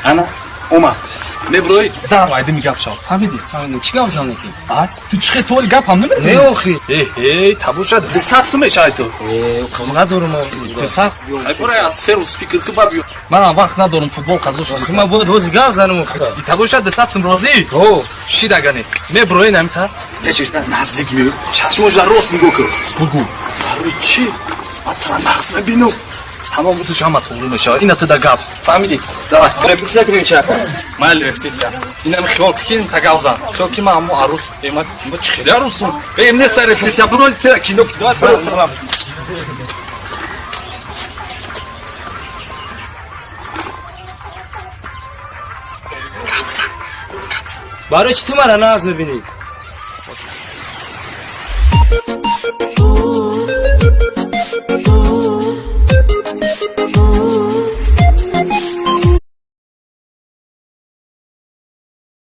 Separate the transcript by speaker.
Speaker 1: Ана омад. Меброи дар майдими гап шав. Фаҳмидӣ?
Speaker 2: Фаҳмидам. Чӣ гап занӣ?
Speaker 1: А? Ту чӣ хел толи гап ҳам намедонӣ?
Speaker 2: Не охи.
Speaker 1: Э, э, табоша 200 сум мешавад ту.
Speaker 2: Э, қабул надорам.
Speaker 1: 200? Ай бора аз се рӯз фикр ку ба биё. Манам вақт надорам, футбол қазо шуд.
Speaker 2: Охи ман бояд ҳозир гап занам охи.
Speaker 1: Табоша 200 сум розӣ?
Speaker 2: О,
Speaker 1: Шидагане. Меброи намита. Пешиш наздик меёй. Чашмоша рост нигоҳ кун. Бугу. Барои чӣ? Ман тура нақс мебинам. Ҳамон рӯзаш ҳама тоғрӣ мешавад. Ина ту да гап. Фаҳмидӣ? Давай.
Speaker 2: Репетиция кунем чӣ ака?
Speaker 1: Майли репетиция. Инам хиёл ки та гап зан. Хиёл ки ман ҳамо арӯс. Э, ман чӣ хеле арӯсум? Э, неста репетиция. Буро тера кино. Давай, буро.
Speaker 2: Барои чӣ ту мара нағз мебинӣ?